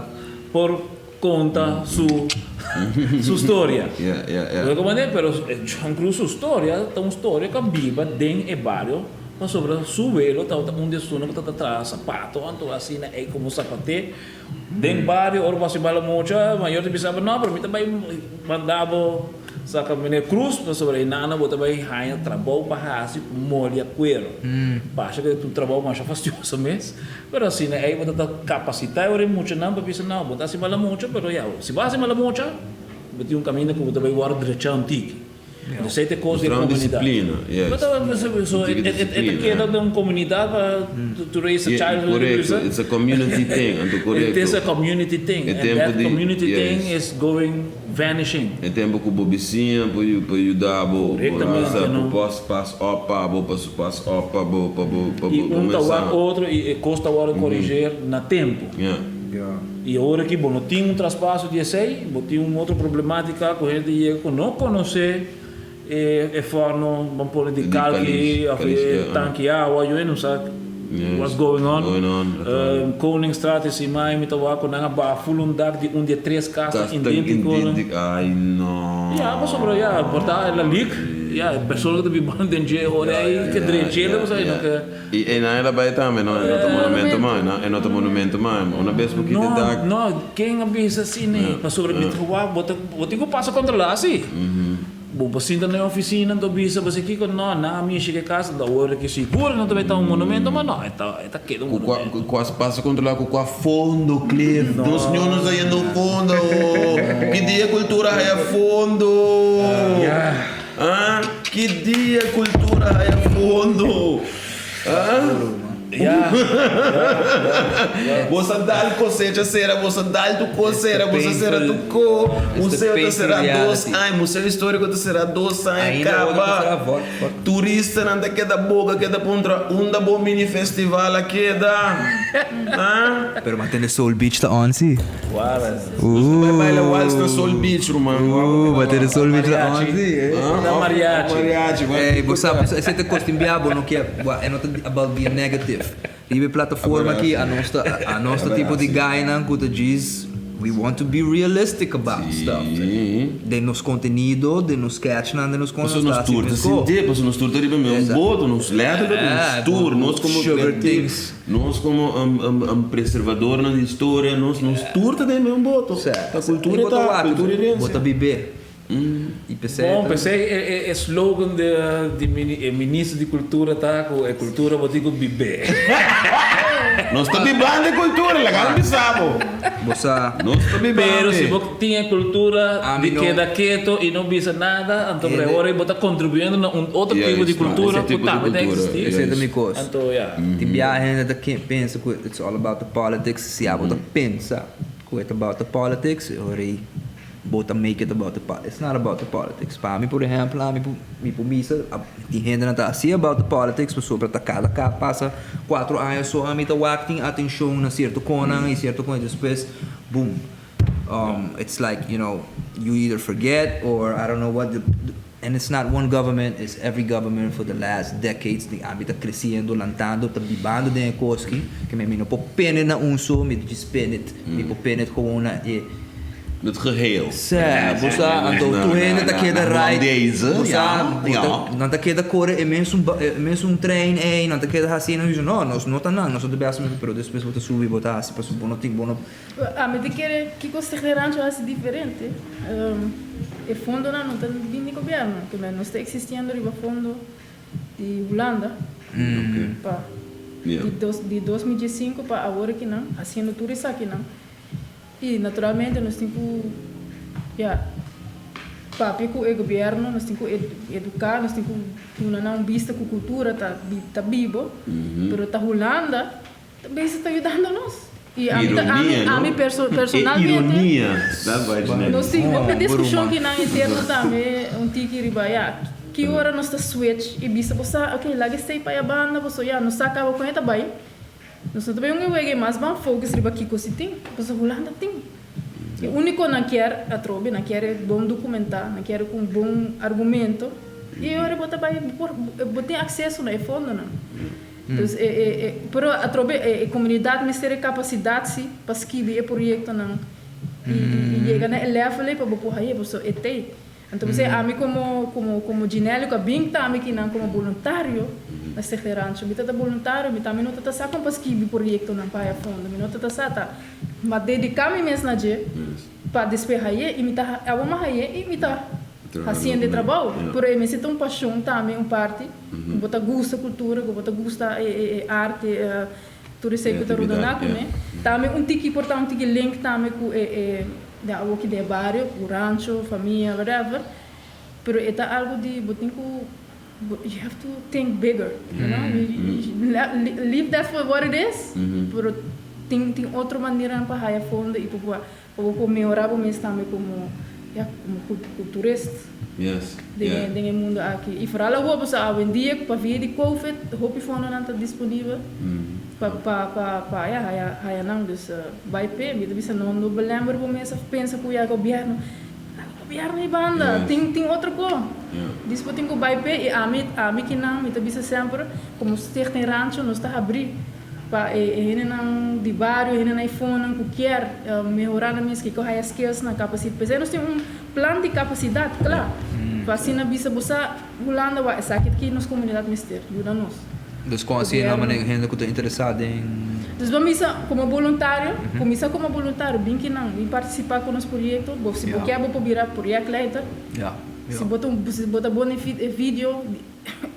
por konta su su storia. Yeah, yeah, yeah. Bo ta komprendé? Pero John Cruz su storia ta un storia ku a biba den e bario pasobra su welo tabata un di esunnan ku tabata traha sapato, anto asina ei komo sapaté den bario ora bo hasi bala mucha mayor ta bisa bo no pero mi ta bai manda bo Saka meneer Cruz pasobra e nana bo ta bai haña trabou pa hasi ku molia kuero. Pasha ku ta un trabou masha fastioso mes, pero asina ei bo ta ta kapasitá e ora e muchanan pa bisa no bo ta hasi mala mucha pero ya si bo hasi mala mucha bo tin un kaminda ku bo ta bai wòrdu drechá un tiki. Entonces esei ta e kos di e Tra un komunidat. disiplina, yes. Bo ta so Un tiki e ta disiplina, keda eh. den un komunidat pa to raise a Yeah, child korekto, it's a community thing, anto It is korekto. a community thing E and tempu that di, community thing yes. is going vanishing. E tempu ku bo bisiña por por yuda bo, bo Correctamente, rasa, no? por pas pas op pa bo, pas pas op pa bo, pa bo pa I bo un ta comensá. wak otro i e kos ta wòrdu koriger na tempu. Yeah. I awor aki bo no tin un traspaso di esei, bo tin un otro problematica ku hende yega ku no konosé e e forno, ban pone di Di kalki kalis, òf kalis, e yeah. tanki awa, yo no sa Yes, what's going on. going on, that's right. Koningstraat e siman mi ta wak ku nan a baha ful un dak di un di e tres kasnan Kas tan identico. identico, ay no. Ya, pasobra ya, por ta el a leak, ya, e persona ku ta bibando den dje ora ei ke drechi el, pasobra ei no ke. I einan el a bai tambe, no, e no ta monumento mas, no, e no ta monumento mas. Una bes bo kita e dak. No, no, ken a bisa asina ei? Pasobra mi ta wak, bo ta, bo tin ku pasa kontrolá si. Bo por sinta na e oficina anto bisa bo si kiko no nan a mishi ke casa anto awor ki sigur no ta bay ta un monumento ma no e ta e ta keda un Ku kua monumento. ku kua pasa kontrola ku kua fondo Cliff nos ño nos ta yendo fondo ki dia cultura haya fondo ah ki dia cultura haya fondo ah. Ja, ja, Bo sa dal kosecha sera, bo sa dal tu ko sera, bo sa sera tu ko. Museo ta sera dos aña, Museo Historico ta sera dos aña kaba. Turistanan ta keda boka keda puntra unda bo mini festival a keda. Ha? Pero mantene Soul Beach ta on si. Nos ta bai baila wals na Soul Beach ruman. Mantene Soul Beach ta on si. Na mariachi. Mariachi. Ey, bo sa, esei ta kos tin bia bo no kier, e no ta about being negative. Riba e plataforma aki a nos ta, a nos ta tipo di guynan ku ta djis we want to be realistic about stuff. Den nos kontenido, den nos sketchnan, den nos kos nos ta hasi mes kos. Pasobra nos tur ta sinti, pasobra nos tur ta riba mes boto, nos letterlijk nos tur, nos komo creativo, nos komo preservadornan di historia, nos nos tur ta den mes boto. Ta kultura ta, kultura i herensia. Bo ta bib'é. I p'esei Bon, p'esei e slogan di e minister di kultura ta ku e kultura bo tin ku bib'é. Nos ta bibando e kultura, laga mi bisa bo. Bo sa. Nos ta bibando. Pero si bo tin e kultura di keda keto i no bisa nada, anto por e ora ei bo ta kontribuyendo na un otro tipo di kultura ku tambe ta eksistí. Esei ta mi kos. Anto, ya. Tin biaha hende ta pensa ku it's all about the politics, si abo ta pensa ku e ta about the politics, e ora ei. Bo ta make it about the politics. It's not about the politics. Pa mi, por ehempel, ami por, mi por bisa, tin hendenan ta hasi about the politics pasobra ta kada ka pasa cuatro aña so ami ta wak tin atencion na cierto conan y cierto con y despues boom. It's like, you know, you either forget or I don't know what the, and it's not one government, it's every government for the last decades di ami ta creciendo, lantando, ta bibando den e cos aki, ke mi no por pene na un so, mi ta djis pene it, mi por pene it gewoon na e. Het geheel. Sè, bo sa, anto tur hende ta keda right. Bo sa, bo ta, nan ta keda kore e mesun ba, e mesun trein ei, nan ta keda hasi ei, nan bisa, no, nos no ta nan, nos no ta bes mes, pero despues bo ta subi, bo ta hasi, pasobra bo no tin, bo no. Ami ta kere kiko Stichting Rancho hasi diferente. E fondonan no ta bin di gobièrnu, ke men no sta eksistiendo riba fondo di Hulanda pa di dos di 2015 pa awor akinan, hasiendo tur esakinan. I naturalmente nos tin ku ya papia ku e gobièrnu, nos tin ku eduká, nos tin ku duna nan un bista ku kultura ta ta bibo, pero ta Hulanda ta bezig ta yudando nos. I ami ta ami ami personalmente nos tin hopi diskushon kinan interno tambe un tiki riba ya ki ora nos ta switch i bisa bo sa ok laga esei pa e banda pasobra ya nos sa kaba kon e ta bai. Nos no ta bay un ewege mas ban focus riba kico si tin, pasobra Hulanda tin. E unico nan kier atrobe, nan kier e bon documenta, nan kier cu un bon argumento y e ora bo ta bay bo por bo tin acceso na e fondonan. Dus e e e pero atrobe e e comunidad mester e capacidad si pa skibi e proyectonan y y yega na e level ey pa bo por haye pasobra e t'ey. Anto p'esei ami komo komo komo Ginelli ku a bin tambe kinan komo boluntario na Stichting Rancho. Mi ta ta boluntario, mi tambe no ta ta sa kon pa skibi proyektonan pa haya fondo. Mi no ta ta sa ta ma dediká mi mes na dje pa despues haye i mi ta awor mi a haye i mi ta hasiendo e trabou. Pero e mester ta un pashon tambe un parti ku bo ta gusta kultura, ku bo ta gusta e e e arte, Tur esei ku ta rodoná kuné. Tambe un tiki por ta un tiki link tambe ku e e den awoki den e bario, ku rancho, famia, whatever. Pero e ta algu di bo tin ku you have to think bigger, you know. Leave that for what it is, pero tin tin otro maneranan pa haya fondo i pa bo Pa bo por mehorá bo mes tambe komo, ya, komo kulturist den den e mundu aki. I foral awor pasobra awendia ku pavia di covid hopi fondonan ta disponibel pa pa pa pa ya haya haya nan. Dus bai p'e. Mi ta bisa no no belember bo mes of pensa ku ya gobièrnu, laga gobièrnu ei banda, tin tin otro ko. Dis bo tin ku bai p'e i ami ami kinan mi ta bisa semper komo Stichting Rancho nos ta habrí. Pa e hendenan di bario, e hendenan ifonnan ku kier mehorá nan mes, kiko haya skills nan kapasidat. P'esei nos tin un plan di kapasidat kla pa asina bisa bo sa Hulanda wak esaki ta ki nos komunidat mester, yuda nos. Dus kon asina manera hende ku ta interesá den. Dus bo misa komo boluntario, kuminsá komo boluntario, bin kinan, bin partisipá ku nos proyekto, bo si bo kier bo por bira projectleider, si bo ta si bo ta bon den video.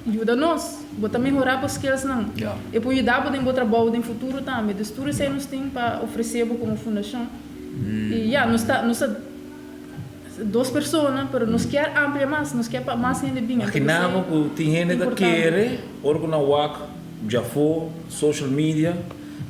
Yuda nos. Bo ta mehorá bo skillsnan. E por yuda bo den bo trabou den futuro tambe. Dus tur esei nos tin pa ofresé bo komo fundashon. I ya, nos ta nos ta dos persona, pero nos kier amplia mas. Nos kier pa mas hende bin. Imaginá bo ku tin hende ta kere ora ku nan wak. djafó, social media,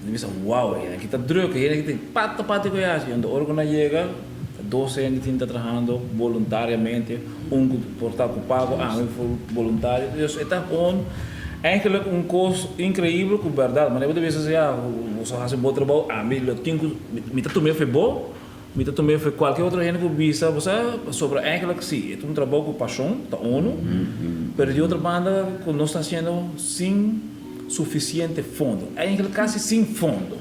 nan bisa wow, e hende aki ta druk, e hende aki tin pata pata ku e hasi. Anto ora ku nan yega, ta dos hende tin ta trahando boluntariamente, un ku por ta ku pago, ami boluntario. Dus e ta gewoon eigenlijk un kos inkreibel ku bèrdat, manera bo ta bisa si ya, boso hasi bo trabou, ami lo tin ku, mi ta tum'é fe bo. Mi ta tum'é for kualke otro hende ku bisa, bo sa, pasobra eigenlijk si, e ta un trabou ku pashon, ta unu, pero di otro banda ku nos ta hasiendo sin sufisiente fondo, eigenlijk kasi sin fondo.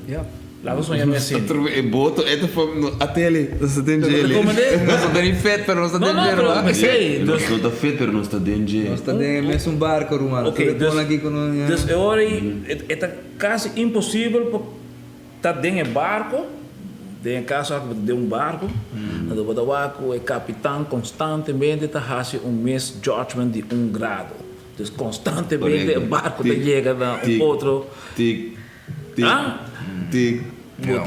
Laga soña mi asina. E boto e ta for a tele, nos ta den djele. Nos no ta ni fit pero nos ta den dje, ruman. Nos no ta fit pero nos ta den dje. Nos ta den e mesun barko, ruman. Ok, dus e ora ei e ta kasi imposibel pa. Ta den e barco, den e caso aki bo ta den un barco, anto bo ta wak cu e capitan constantemente ta haci un misjudgment di un grado. Dus constantemente e barco ta yega na un otro. Tik, tik, tik,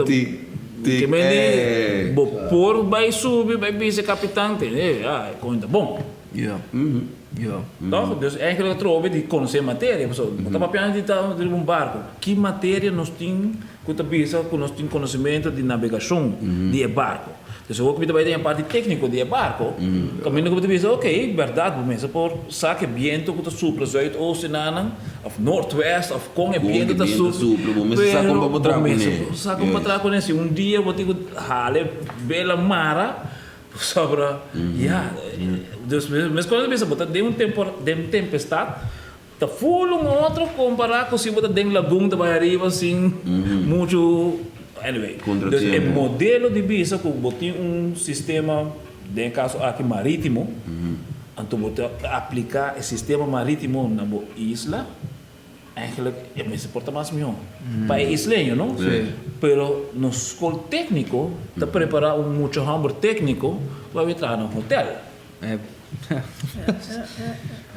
tik, tik, Ke mende bo por bay subi bay bisa e capitan, tene, ya, e coño ta bon. Toch? Dus eigenlijk atrobe di conoce materia, pasobra bo ta papiando di ta riba un barco. Ki materia nos tin cu ta bisa cu nos tin conocimento di nabegacion di e barco? Dus awor cu mi ta bay den e parti tecnico di e barco, caminda cu bo ta bisa, ok, berdad bo mester por sa cu e biento cu ta supla zuidoost enanan, of noordwest, of con e biento ta supla, bo mester sa con pa bo traha cune. Bo mester sa con pa traha cune. Si un dia bo tin cu hala e bela mara, Pasobra, ya, dus meskos ta bisa bo ta den un tempor, den tempestad, ta ful un otro kompará ku si bo ta den lagun ta bai ariba sin muchu, anyway. Dus e modelo di bisa ku bo tin un sistema, den e kaso aki marítimo, anto bo ta apliká e sistema marítimo na bo isla. Eigenlijk e mester por ta mas mihó pa e isleño, no? Pero nos skol tékniko ta prepará un mucha hòmber tékniko pa bai traha na un hotèl.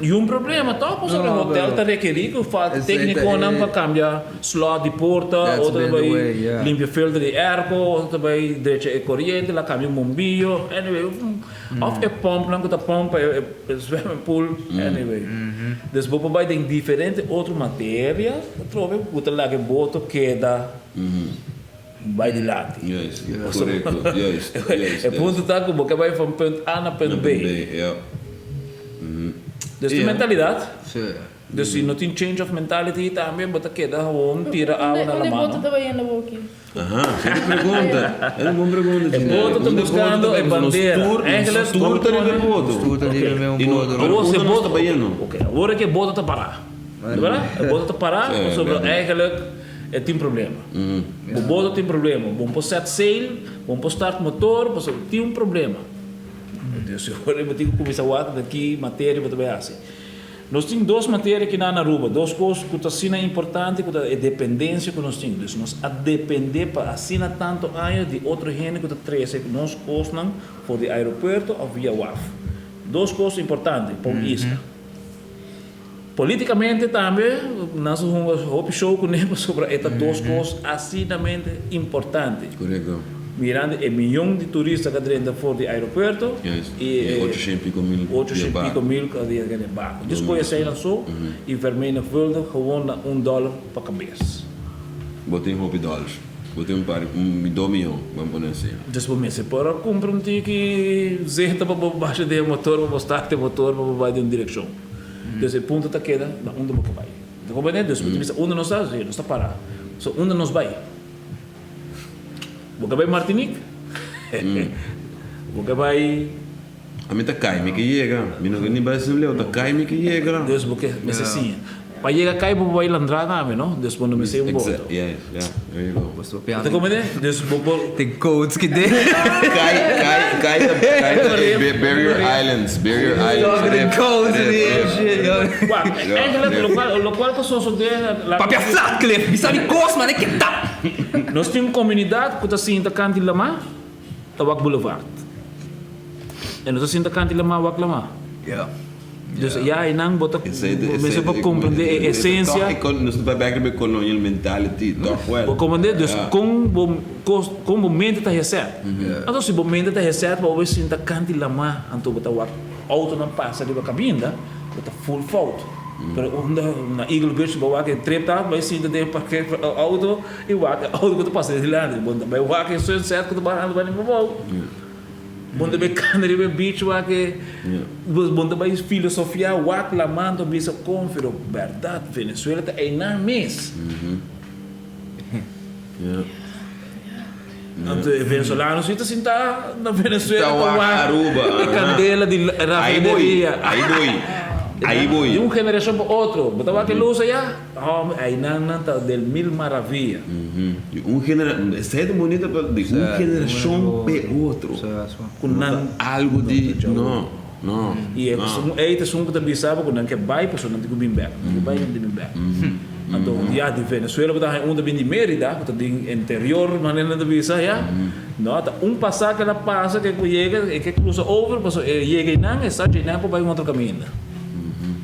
I un problema tòg pasobra e hotèl ta rekerí ku falta téknikonan pa kambia slòt di porta, otro ta bai limpia filter di airco, otro ta bai drecha e koriente, la kambia un bombillo, anyway. Of e pompnan ku ta pompa e swimming pool, anyway. Dus bo por bai den diferente otro materia atrobe ku ta laga e boto keda bai dilanti. Juist, korekto, juist, juist. E punto ta ku bo ke bai van punt A na punt B. Dus tin mentalidat. Dus si no tin change of mentality tambe bo ta keda gewoon tira awa na Unda e laman. boto ta bayendo bo aki? Aha, esei ta pregunta. E un bon pregunta, E boto ta buscando e bandera. Eigenlijk Nos tur ta riba e boto. Nos tur ta riba e mesun boto. Awor si e Unda nos boto ta bayendo? Ok, awor e ke boto ta pará. Verdad? E boto ta pará pasobra eigenlijk e tin problema. Bo boto tin problema. Bo no por set sail, bo no por start motor pasobra tin un problema. Dus awor bo tin ku kuminsá wak den ki materia bo ta bai hasi. Nos tin dos materia kinan na Aruba, dos cos cu ta asina importante cu ta e dependencia cu nos tin. Dus nos a depende pa asina tanto aña di otro hende cu ta trece nos cosnan for di aeropuerto of via waf. Dos cos importante pa un isla. Politicamente tambe nan sa hunga hopi show cune pasobra e ta dos cos asinamente importante. Correcto. Mirando e miyon di turista ka drenta for di aeropuerto i e ocho i piko mil ocho i piko mil ka drenta den barco. Djis koe eseinan so i vermenigvuldig gewoon na un dollar pa kabes. Bo tin hopi dollars. Bo tin un par un dos miyon, ban pone asi. Dus bo mester por a kumpra un tiki zeta pa bo basha den e motor, pa bo start e motor pa bo bai den un direkshon. Dus e punto ta keda na unda bo ke bai. Bo ta komprende? Dus bo ta bisa unda nos ta, nos ta para. So unda nos bai? Bo ke bai Martinique? Bo ke bai. Ami ta kai mi ke yega. Mi no ke ni bai Asamblea, ta kai mi ke yega. Dus bo ke mester siña. Pa yega kai bo bai landra tambe, no? Dus bo no mester un boto. Yes, yeah, there you go. Bo ta comprende? Dus bo por. Tin codes ki den. Kai, kai, kai ta, kai ta e Barrier Islands, Barrier Islands. Tin codes di e shit, yo. Wak, eigenlijk lokual, lokual ta sosode. Papia Flatcliff, mi sa di kos man e ke ta. Nos tin un komunidat ku ta sinta kanti lamá ta wak Boulevard. E no ta sinta kanti lamá wak lamá. Dus ya einan bo ta mester por komprendé e esensia. Nos ta bai bek riba e colonial mentality tòg wèl. Bo komprendé? Dus kon bo kos kon bo mente ta hesèt. Anto si bo mente ta hesèt pa bo bai sinta kanti lamá anto bo ta wak outonan pasa riba kaminda bo ta full fout. Pero unda na Eagle Beach bo wak e trip ta bai sinta den parke auto y wak e auto cu ta pasa dilanti. Bo ta bai wak e sunset cu ta bahando bai pabou. Bo ta bai cana riba e beach wak e bo ta bai filosofia wak laman ta bisa con pero berdad Venezuela ta eynan mes. Anto e venezolano si ta sinta na Venezuela ta wak e candela di rafineria. Ahí voy, ahí voy. Di un generacion pa otro. Bo ta wak e luz aya? Hombre, aynan nan ta del mil maravilla. Di un genera, esei ta bonito pero di un generacion p'e otro. Cu nan. Algo di, no, no. Y ey ta esun cu ta bisa bo cu nan ke bay pasobra nan tin cu bin bek. Nan ke bay nan tin bin bek. Anto ya di Venezuela bo ta haña un ta bin di Merida ku ta den interior manera nan ta bisa ya. No ta un pasa ke la pasa ke ku yega e ke krusa over pasobra e yega einan e sa dje einan por bai un otro kaminda.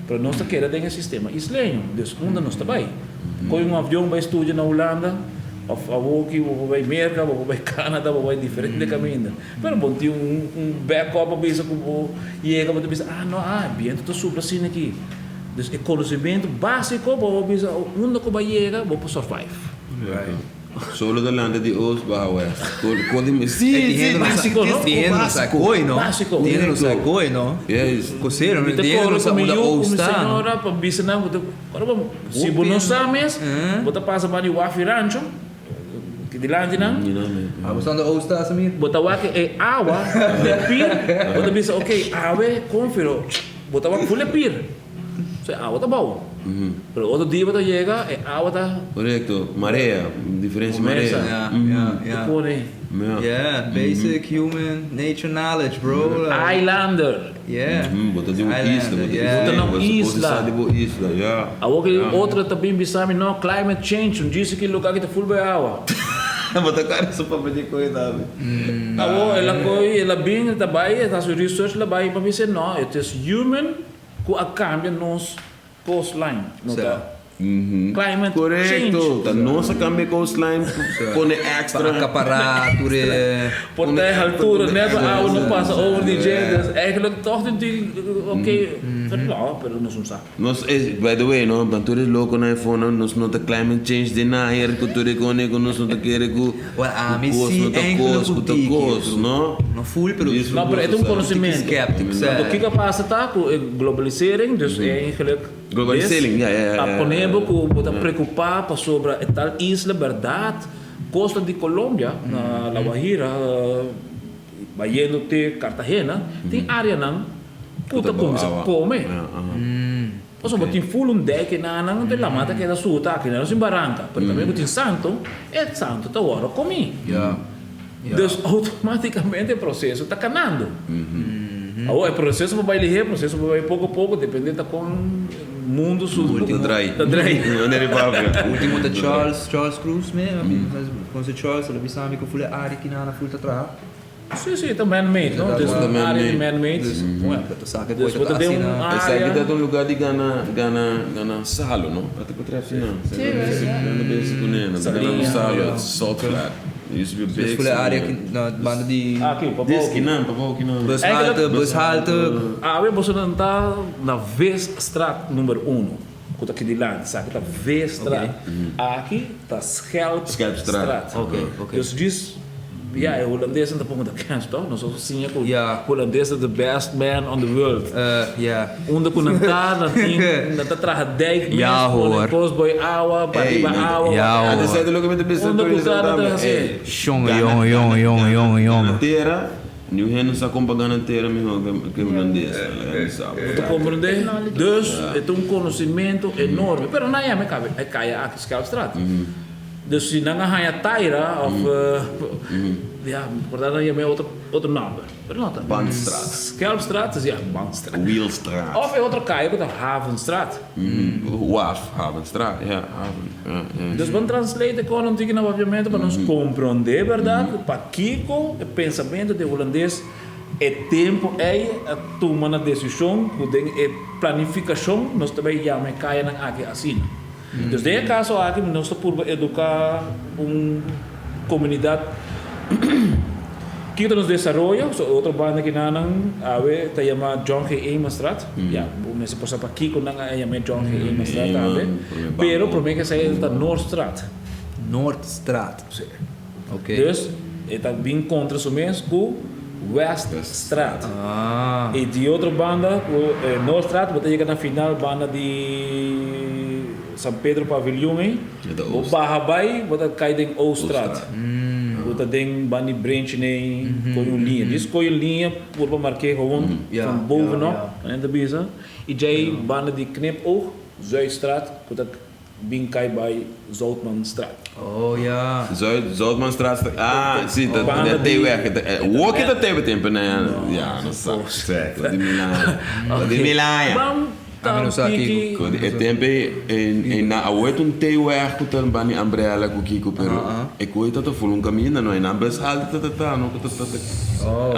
Pero nos ta keda den e sistema isleño dus unda nos ta bai? Koe un avion bai studia na Hulanda of awoki bo por bai Merka bo por bai Canada bo por bai diferente kaminda. Pero bo tin un backup pa bisa ku bo yega bo ta bisa ah no ah e biento ta supla asina aki. Dus e conocimiento basico bo por bisa unda cu bo a yega bo por survive. Solo delante di oost baha west. Con di Si, si, basico no? Di hende no sa koe no. Basico. Di hende no sa koe no. Yes. Cosero, Mi ta di hende corre no sa cu mi unda yu cu oost mi ta. señora pa bisa nan cu ta ora bo si bo no sa mes bo ta pasa pa di Wafi Rancho ki dilanti nan. Ah, bo sa unda oost ta Samir? Bo ta wak e awa den pir bo ta bisa ok awe con pero bo ta wak full e pir. So e awa ta bou. Pero otro dia bo ta yega e awa ta. Korekto, marea, diferensia marea. Yeah, yeah, yeah. Ta pone. Yeah, basic human nature knowledge bro. Islander. Yeah. Bo ta di un isla, bo ta Yeah. Bo ta na un isla. Bo ta sa di bo isla, yeah. Awor ki otro ta bin bisa mi no, climate change, un djis ki lugar ki ta full bay awa. Bo ta kare su papia di koe tambe. Awor el a koe, el a bin, el ta bay, el ta hasi research, el a bay pa bisa no, it is human. Ku a kambia nos coastline, no ta climate change. Korekto, ta nos a kambia coastline, pone extra. Pa akapará tur e. Por ta e haltura net pa awa no pasa over di dje, dus eigenlijk toch tin tin ok, pero no, pero nos no sa. Nos e, by the way no, ban tur e lokonan e fonan, nos no ta climate change den aer ku tur e kone ku nos no ta kere ku. Well, ami Ku kos si no ta enkele kos, ku ku ta tiki, kos, pero no? no full, pero Dies No, pero e ta un sa. konosementu. Skeptic, sa. Anto kiko a pasa ta ku e globalisering, dus eigenlijk Globalisering, ja, ja, ja, a ja, pone ja, bo ja. ku bo ta preokupá pasobra e tal isla bèrdat, kosta di Colombia, na La Guajira, bayendo te Cartagena, tin áreanan ku ta kuminsá kome. Ja, aha. Pasobra bo tin ful un dek einan, nan te lama ta keda suta aki, nan no sin baranka, pero tambe bo tin santo, e santo ta wòrdu komí. Dus outomátikamente e proseso ta kanando. Awor e proseso por bai lihé, e proseso por bai poko poko, depende ta kon mundu su Ta drai. Ta drai. Manera di papia. Ultimo ta Charles, Charles Cruz me, mi conoce Charles, el a bisa mi ku ful e área kinan a ful ta traha. Sí, sí, ta man-made, no? Dus un área di man-made. Dus bo ta den un área. Esaki ta un lugar di gana, gana, gana salo, no? Ta por tref asina. Sí, sí. Nan ta kuné, nan ta gana salo, salt flat. It used to be a big. Dus ful e área ki na banda di. Aki, pa bou. Dis kinan, pa bou kinan. Bushalte, bushalte. Awe boso nan ta na Visstraat number uno, ku ta aki dilanti. Esaki ta Visstraat. Aki ta Schelpstraat. Dus djis. Ja, e Holandezen ta pongo ta kens toch? Nos a siña ku Holandes ta the best man on the world. Unda ku nan ta, nan tin, nan ta traha dijk mes, pone kos boi awa, pa riba awa. Unda ku ta, nan ta hasi. Jonge, jonge, jonge, jonge, jonge, jonge. Gana tera, niun hende sa kon pa gana tera mihó ke Holandes. Bo ta komprendé? Dus e ta un konosementu enorme. Pero nan yama e kaya aki Schelpstraat. Dus si nan a haña Taira of ja, por ta nan yama e otro otro nomber. Pero no ta. Bandstraat. Schelpstraat is ja, Bandstraat. Wielstraat. Of e otro kaya ku ta Havenstraat. Waf, Havenstraat, ja, haven, ja, ja. Dus ban translate e kono un tiki na papiamento pa nos komprondé bèrdat pakiko e pensamentu di e hulandes e tempu ei a tuma na desishon ku den e planifikashon nos ta bai yama e kayanan aki asina. Dus den e kaso aki nos ta purba eduká un komunidat. Kiko ta nos desaroyo? So otro banda ki nan awe ta yama John G. Emanstraat. Ya, bo mester por sa pakiko nan a yam'é John G. Emanstraat tambe. Pero promé ke esei ta Noordstraat. Noordstraat. Sí. Ok. Dus e ta bin kontra su mes ku Weststraat. Ah. I di otro banda ku Noordstraat bo ta yega na final banda di San Pedro Paviljoen ei. Bo baha bai bo ta kai den Ooststraat. Bo ta den banda di Brenchi nei koe un liña. Djis koe un liña purba mark'é gewoon van bovenop, nan ta bisa. I djei banda di Knipoog, Zuidstraat, ku ta bin kai bai Zoutmanstraat. Oh ya. Zuid, Zoutmanstraat sta, ah, si, ta Banda den di- T-weg. Woki ta T betempo na, ya, no sa. Ta di mil aña. Ta di mil aña. Bam Ami no sa tiki. kiko. E tempo ei, ei na awe ta un T-weg ku ta banda di umbrella ku kiko, pero e koe ta ta ful un kaminda no, ei na bus halte ta ta ta, no ku ta ta ta.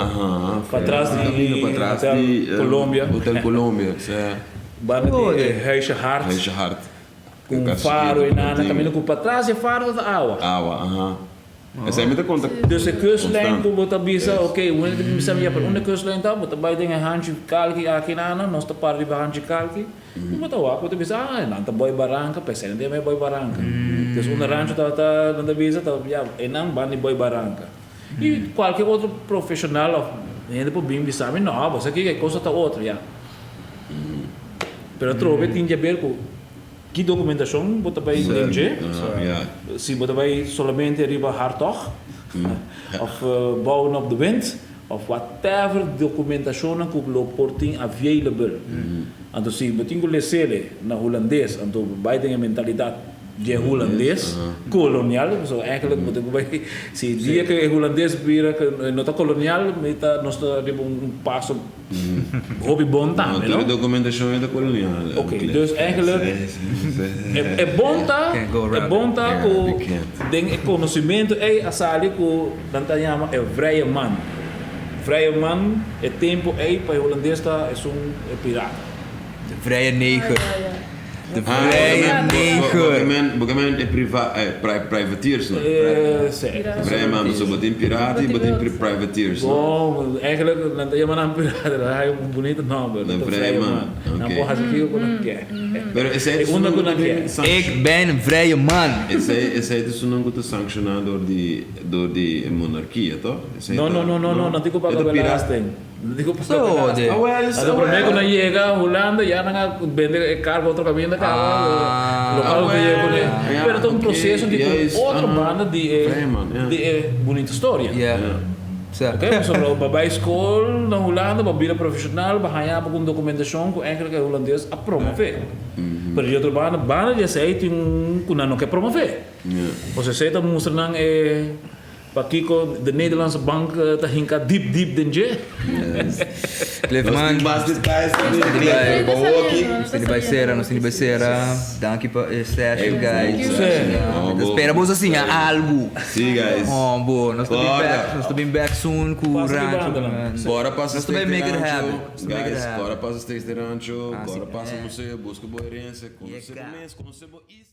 Aha. Patras di Kaminda patras Hotel di, Colombia. Hotel Colombia, sa. Banda di e Huisje Hart. Huisje Hart. Ku un faro ei na na kaminda ku patras e faro ta ta awa. Awa, aha. Esei mi ta konta. Dus e kustlijn ku bo ta bisa, oke, un hende ta bisa mi, ya, pero unda e kustlijn ta? Bo ta bai den e hanchi kalki aki na nan, nos ta para riba hanchi kalki, i bo ta wak, bo ta bisa, ah, nan ta boi baranka, p'esei nan ta yama e boi baranka. Dus unda rancho ta ta, nan ta bisa, ta, ya, einan ban di boi baranka. I kualke otro profeshonal òf hende por bin bisa mi, no, bo sa kiko, e kosa ta otro, ya. Pero atrobe tin di haber ku ki dokumentashon bo ta bai den dje. Si bo ta bai solamente riba hartog òf bouwen op de wind òf whatever dokumentashonnan ku lo por tin available. Anto si bo tin ku les'e na hulandes anto bo bai den e mentalidat dje hulandes kolonial, pasobra eigenlijk bo tin ku bai si dia ku e hulandes bira ku no ta kolonial mi ta nos ta riba un paso. Hopi bon tambe, no? No, tur e documentacion e ta colonial. Ok, dus eigenlijk e bon ta, e bon ta cu den e conocimento ey a sali cu nan ta yama e vrije man. Vrije man e tempo ey pa e Holandes ta esun e pirata. De vrije neger. De vrije neger. Bo ke men e privatiers no? Sí. Vrije man, so bo tin pirata y bo tin privatiers no? Bon, eigenlijk nan ta yama nan pirata, nan hay un bunito nomber. De vrije man, ok. Nan por haci kico cu nan kier. Pero esey ta E unda cu nan kier. Ik ben een vrije man. Esey ta esunnan cu ta sancciona door di door di e monarkia, toch? No, no, no, no, no, nan tin cu paga belasting. So de. Anto prome ku nan yega Hulanda ya nan a bende e kargo otro kaminda kaba lokal ta yega kuné. Pero ta un proseso di un otro banda di e di e bunita storia. Oke pasobra bo bai skol na Hulanda bo bira profeshonal bo haña bo ku un dokumentashon ku enkele ku e hulandes a promové. Pero di otro banda banda di esei tin un ku nan no ke promové. Pasobra esei ta mustra nan e. Pakiko de Nederlandse Bank ta hinka diep diep den dje? Cliff man. Nos tin bas Cliff. Nos tin di bai sera, nos tin di bai sera. Danki pa e session guys. Mi ta spera boso a siña algu. Si guys. Oh bo, nos ta bin back, nos ta bin back soon ku Rancho. Bora pasa Nos ta bai steak di make it Rancho. happen. Nos ta make it Guys, happen. bora pasa steak di Rancho. Bora pasa museo, buska bo herencia, konosé bo mes, konosé bo isla.